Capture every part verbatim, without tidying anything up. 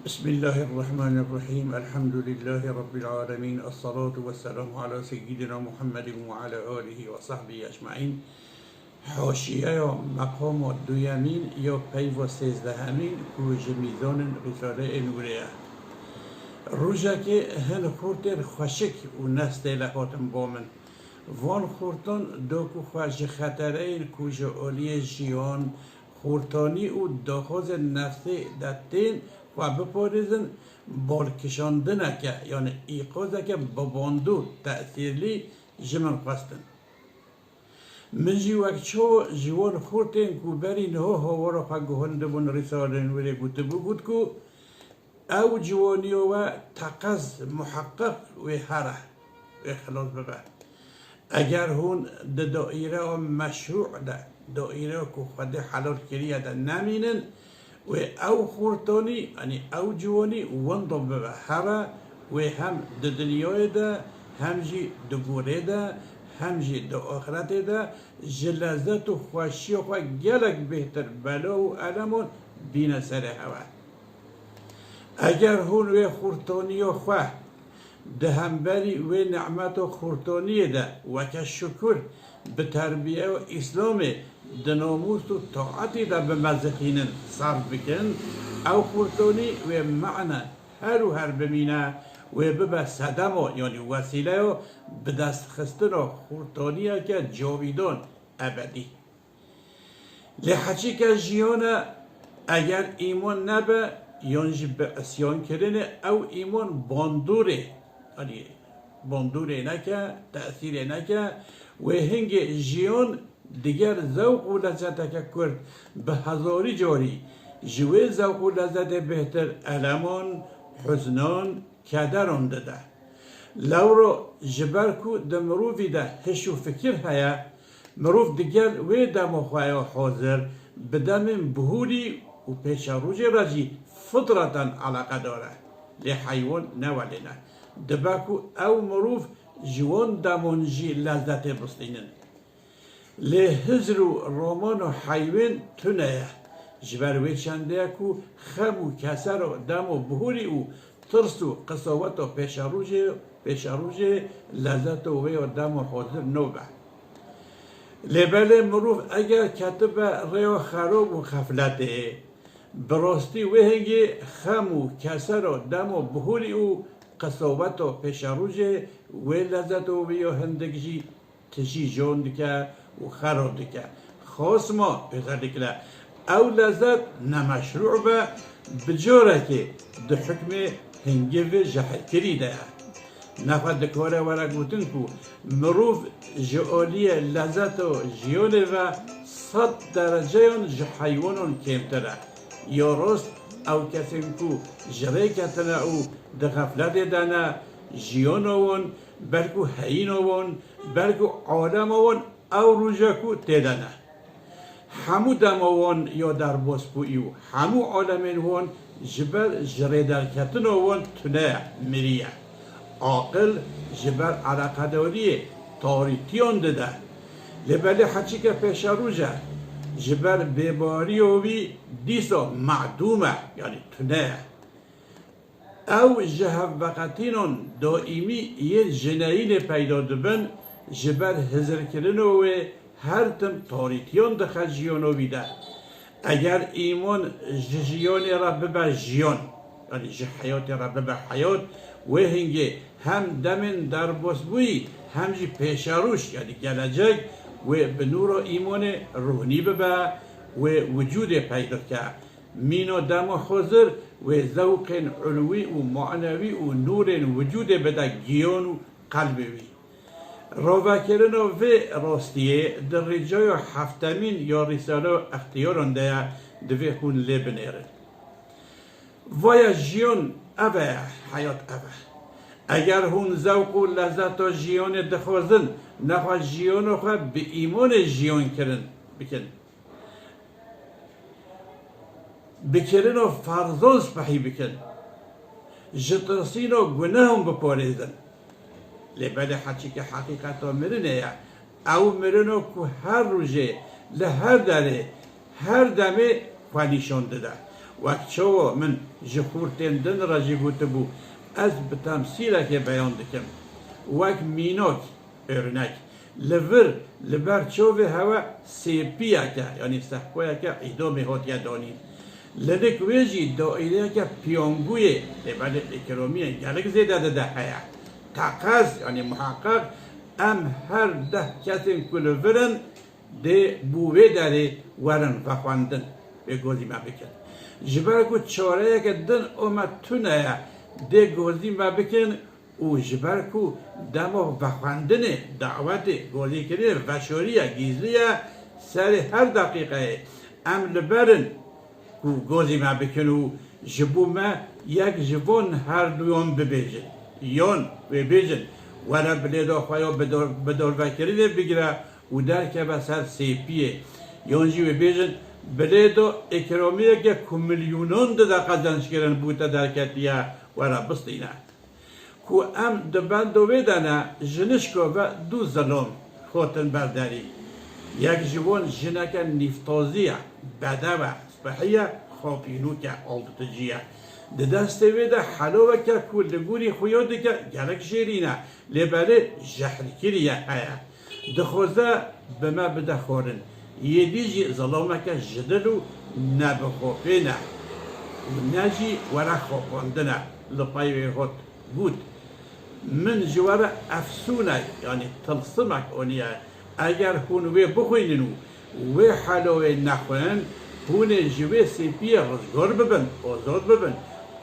بسم الله الرحمن الرحيم. الحمد لله رب العالمين. الصلاة والسلام على سيدنا محمد وعلى آله وصحبه أجمعين. Haşiyeya meqama duyemîn ya peyva sêzdehemîn ku ji mîzanên Rîsaleyê Nûrê ye. Rojekê hin xurtên xweşik û nestêle hatin ba min. Van xurtan da ku xwe ji xetereyên ku ji aliyê jiyan, xurtanî û daxwazên nefsê de tên xwe biparêzin, balkişandineke, yanî îqazeke bi bandor tesîrlî ji min xwestin. Min jî wek çawa ji wan xurtên ku berî niha hawara xwe guhandibûn Rîsaleyê Nûrê gotibû, got ku ew ciwaniya we teqez muheqeq wê here, wê xilas bibe. Eger hûn di daîreya meşrû de, daîreya ku Xwedê helal kiriye de nemînin, wê ew xurtanî, yanî ew ciwanî winda bibe here, wê hem di dinyayê de, hem jî di gorê de, hem jî di axretê de ji lezet û xweşiya xwe gelek bêhtir bela û eleman bîne serê hewe. Eger hûn wê xurtaniya xwe di hemberî wê nimeta xurtaniyê de weke şukur bi terbiyeya Îslamê di namûs û taetî de bimezixînin, serf bikin, ew xurtanî wê mane her û her bimîne, wê bibe sedema, yanî wesîleya bidestxistina xurtaniyeke cawîdan, ebedî. Lê heçîke jiyan e, eger îman nebe, yan jî bi isyan kirinê, ew îman bandorê, yanî bandorê neke, tesîrê neke, wê hingê jiyan diger zewq û lezzeteke kurt bi hezarî carî ji wê zewq û lezzetê bêhtir eleman, huznan, kederan dide. Lewra ji ber ku di mirovî de hiş û fikir heye, mirov digel wê dema xwe ya hazir bi demên bihûrî û pêşerojê re jî fitreten eleqedar e. Lê heywan ne welê ne. Dibe ku ew mirov ji wan deman jî lezzetê bistînin. Lê hizr û raman û heywên tune ye. Ji ber wê çendê ye ku xem û kesero demo bihûrî û tirs û qisaweta pêşerojê, pêşerojê lezeto wê ya demo hazir nobe. Lê belê mirov eger ketibe rêya xerab û xefletê, bi rastî wê hingê xem û kesero demo bihûrî û qisaweta pêşerojê wê lezeto wê ya hindik jî tijî jon dike û xerab dike. Xasma, özellikle, ew lezet nemeşrû be, bi carekê di hukmê hingivê jehilkirî de ye. Nexwe dikare were gotin ku mirov ji aliyê lezeta jiyanê ve sed dereceyan ji heywanan kêmtir e. Ya rast, ew kesên ku ji rê ketine û di xefletê de ne, jiyana wan belku heyîna wan, belku alema wan ew roja ku tê de ne. Hemû dema wan ya derbasbûyî û hemû alemên wan ji ber ji rê derketina wan tune ye, mirî ye. Aqil ji ber eleqedariyê tarîtiyan dide. Lê belê heçîke pêşeroj e, ji ber bêbariya wî dîsa medûm e, yanî tune ye. Ew ji hevveqetînan daîmî yên jineyînê peyda dibin, ji ber hizirkirina wê her tim tarîtiyan dixe jiyana wî de. Eger îman ji jiyanê re bibe jiyan, yanî ji heyatê re bibe heyat, wê hingê hem demên derbasbûyî hem jî pêşeroj, yanî gelecek, wê bi nûra îmanê ruhnî bibe, wê wicûdê peyda ke. Mîna dema hazir wê zewqên ulwî û manewî û nûrên wicûdê bide giyan û qelbê wî. Ravekirina vê rastiyê di ricaya heftemîn ya Rîsaleya Extiyaran de ye, divê hûn lê binêrin. Vaya jiyan ev e, heyat ev e. Eger hûn zewq û lezeta jiyanê dixwazin, nexwe jiyana xwe bi îmanê jiyan kirin bikin. Bi kirina ferzan spehî bikin. Ji tirsîna gunehan biparêzin. Lê belê heçîke heqîqeta mirinê ye. Ew mirina ku her rojê, li her derê, her demê xwe nîşan dide. Wek çawa min ji xurtên din re jî gotibû, ez bi temsîlekê beyan dikim. Wek mînak, örnek, li vir, li ber çavê hewe sêpiyeke, yanî sehkoyeke îdamê hatiye danîn. Li nik wê jî daîreyeke piyangûyê, lê belê îkramiyên gelek zêde dide heye. Teqez, yanî muheqeq, em her deh kesên ku li vir in, dê bo wê derê werin vexwendin, wê gozî me bikin. Ji ber ku çareyeke din a me tune ye, dê gozî me bikin û ji ber ku dema vexwendinê, dawetê, gozîkirinê veşarî ye, gîzlî ye, serê her deqîqeyê em li ber in ku gozî me bikin û ji bo me yek ji van her duyan bibêjin. Yan wê bêjin, were bilêda xwe ya bidor-, bidorvekirinê bigire û derkeve ser sêpiyê. Yan jî wê bêjin, bilêda îkramiyeke ku milyonan dide qezenckirin bo te derketiye, were bistîne. Ku em di benda wê de ne, ji nişka ve du zilam hatin ber derî. Yek ji wan jineke nîvtazî ye, bedew e, spehî ye, xapînok e, alduticî ye. Di destê wê de helaweke ku li gorî xuya dike gelek şêrîn e, lê belê jehrkirî ye heye. Dixwaze bi me bide xwarin. Yê dî jî zilameke ji dil û ne bi xapê ne û ne jî were xapandin e. Li pey wê hat got, min ji we re efsûnek, yanî tilsimek aniye. Eger hûn wê bixwînin û wê helawê nexwin, hûn ê ji wê sêpiyê rizgar bibin, azad bibin.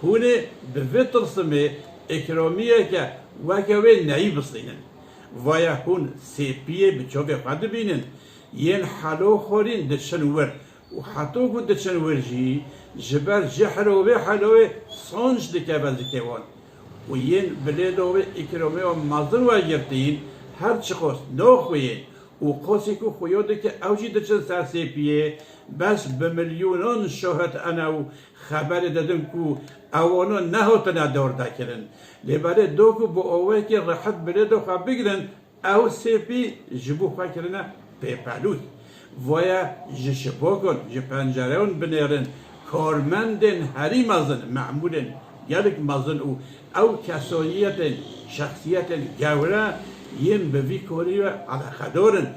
Hûn ê bi vê tilsimê îkramiyeke weke wê neyî bistînin. Vaya hûn sêpiyê bi çavê xwe dibînin, yên helo xwarîn diçin wir û heto ku diçin wir jî ji ber jehra wê heloyê sanc dikeve zikê wan. Û yên bilêda wê îkramê wan mezin wergirtîn, her çiqas naxweyên û qasî ku xuya dike ew jî diçin ser sêpiyê, bes bi milyonan şahid hene û xeberê didin ku ewana nehatine dordekirin. Lê belê do ku bi awayekî rehet bilêda xwe bigirin, ew sêpî ji bo xwe kirine pêpelût. Voye ji şibokan, ji pencereyan binêrin, karmendên herî mezin, memûrên gelek mezin û ew kesayetên, şexsiyetên gewre yên bi vî karî ve eleqedar in,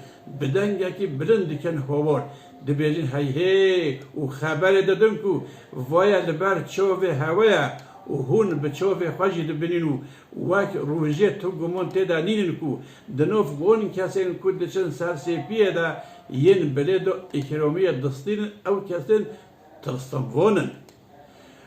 bi dengekî bilind dikin hawar, dibêjin hey hê û xeberê didin ku voye li ber çavê hewe ye û hûn bi çavê xwe jî dibînin û wek rojê tu guman tê de nînin ku di nav wan kesên ku diçin ser sêpiyê de yên bilêda îkramiyê distînin ew kesên tilsimvan in.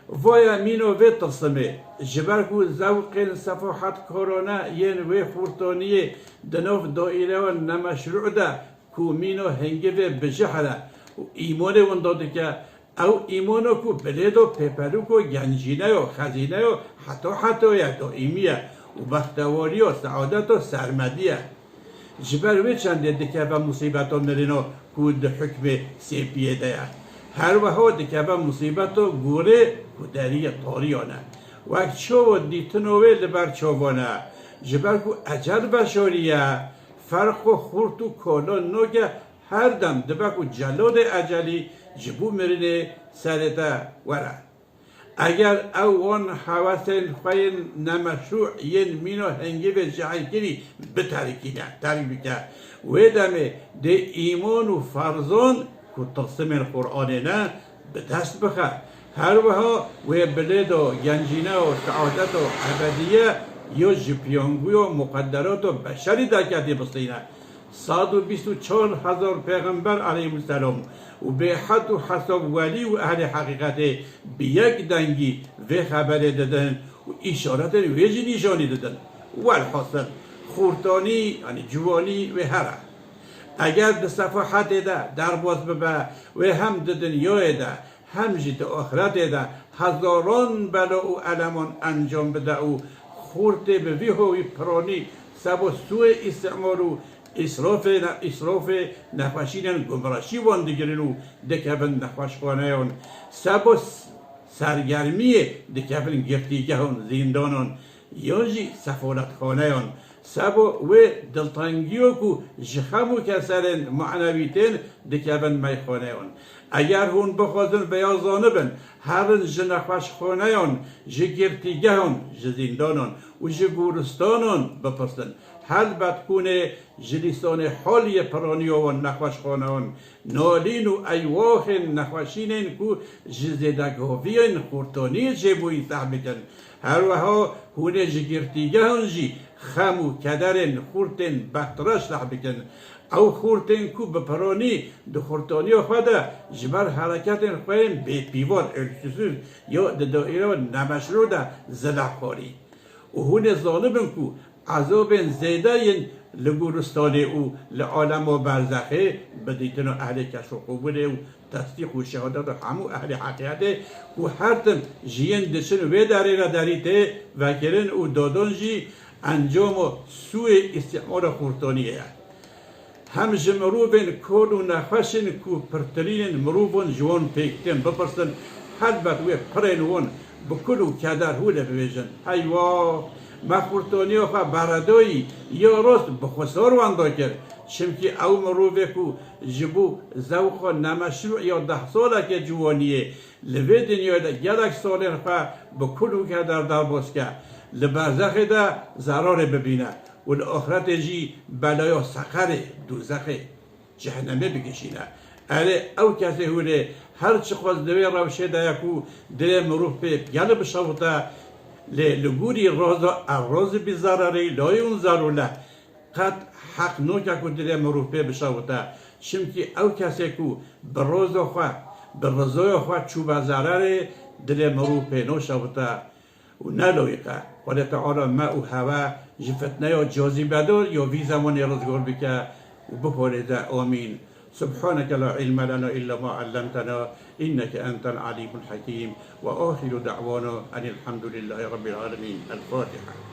Vaya mîno vê tilsimê, ji ber ku zewqên sefahetkarane yên wê xurtaniyê di nav daîreyan nemeşrû de ku mîno hingivê bi jehr e û îmanê winda dike, ew îmano ku bilêdo pêperûko gencîne yo, xezîne yo, heto heto ye, daîmî ye û bextewariyo, seadeto sermedî ye. Ji ber wê çendê dikeve musîbeto mirino ku di hukmê sêpiyê de ye. Her wiha dikeve musîbeto gorê ku deriyê tariyan e. Wek çawa dîtino wê li ber çavan e. Ji ber ku ecel veşarî ye, ferqo xurt û kolan noke, her dem dibe ku celadê ecelî ji bo mirinê serê te were. Eger ew wan hewesên xwe yên nemeşrû yên mîno hingivê jehrkirî biterikîne, terk bike, wê demê dê îman û ferzan ku tilsimên Qur'anê ne, bi dest bixe. Her wiha wê bilêdo gencîne û seadeto ebedîye yo ji piyanguyo muqederato beşerî derketî bistîne. Sed û bîst û çar hezar pêxember aleyhîmûsselam û bêhed û hesab welî û ehlê heqîqetê bi yek dengî vê xeberê didin û îşaretên wê jî nîşanî didin. Welhasil, xurtanî, yanî ciwanî wê here. Eger di sefahetê de derbas bibe, wê hem di dinyayê de hem jî di axretê de hezaran bela û eleman encam bide û xurtê bi vî hawî piranî sebo sûyê îstimar û îsrofê ne-, îsrofê nexweşînên gumreşî wan digirin û dikevin nexweşxaneyan. Sebo s-, sergermiyê dikevin girtîgehan, zîndanan, yan jî sefaletxaneyan. Sebo wê diltengiyo ku ji xem û keserên manewî tên dikevin meyxaneyan. Eger hûn bixwazin vêya zanibin, herin ji nexweşxaneyan, ji girtîgehan, ji zîndanan û ji goristanan bipirsin. Helbet hûn ê ji lîsanê haliyê piraniya wan nexweşxaneyan, nalîn û eywaxên nexweşînên ku ji zêdegaviyên xurtaniyê çêbûyî seh bikin. Her wiha hûn ê ji girtîgehan jî xem û kederên xurtên bextreş seh bikin. Ew xurtên ku bi piranî di xurtaniya xwe de ji ber hereketên xwe yên bêpîvan, ölçüsüz, ya di daîreya nemeşrû de zilehxwarî. Û hûn ê zanibin ku ezabên zêde yên li goristanê û li alema berzexê bi dîtina ehlê keşf û qubûlê û tesdîq û şehadeta hemû ehlê heqîqetê ku her tim ji yên diçin wê derê re derî tê vekirin û dadan jî encama sûyê îstîmara xurtaniyê ye. Hem ji mirovên kor û nexweş in ku pirtirînên mirovan ji wan pêk tên bipirsin, helbet wê pirên wan bi kul û keder hûn ê bibêjin, heywa, me xurtaniya xwe beredayî ya rast bi xwesar wenda kir. Çimkî ew mirovê ku ji bo zewqa nemeşrû ya deh salekê ciwaniyê li vê dinyayê de gelek salên xwe bi kul û keder derbas ke, li berzexê de zerarê bibîne û li axretê jî belaya seqerê, dozexê, cehennemê bikişîne. Erê, ew kesê hûn ê her çiqas di wê rewşê de ye ku dilê mirov pê gelê bişewite, lê li gorî raza ev razî bi zerarê layê hûn zerû le qet heq nake ku dilê mirov pê bişewite. Çimkî ew kesê ku bi raza xwe, bi rizaya xwe çûbe zerarê, dilê mirov pê naşewite û ne layîq e. Xwedê Teala me û hewe ji fitneya cazîbedar ya vî zemanê rizgar bike û biparêze. Amîn. سبحانك لا علم لنا إلا ما علمتنا إنك أنت العليم الحكيم. وآخر دعوانا أن الحمد لله رب العالمين. الفاتحة.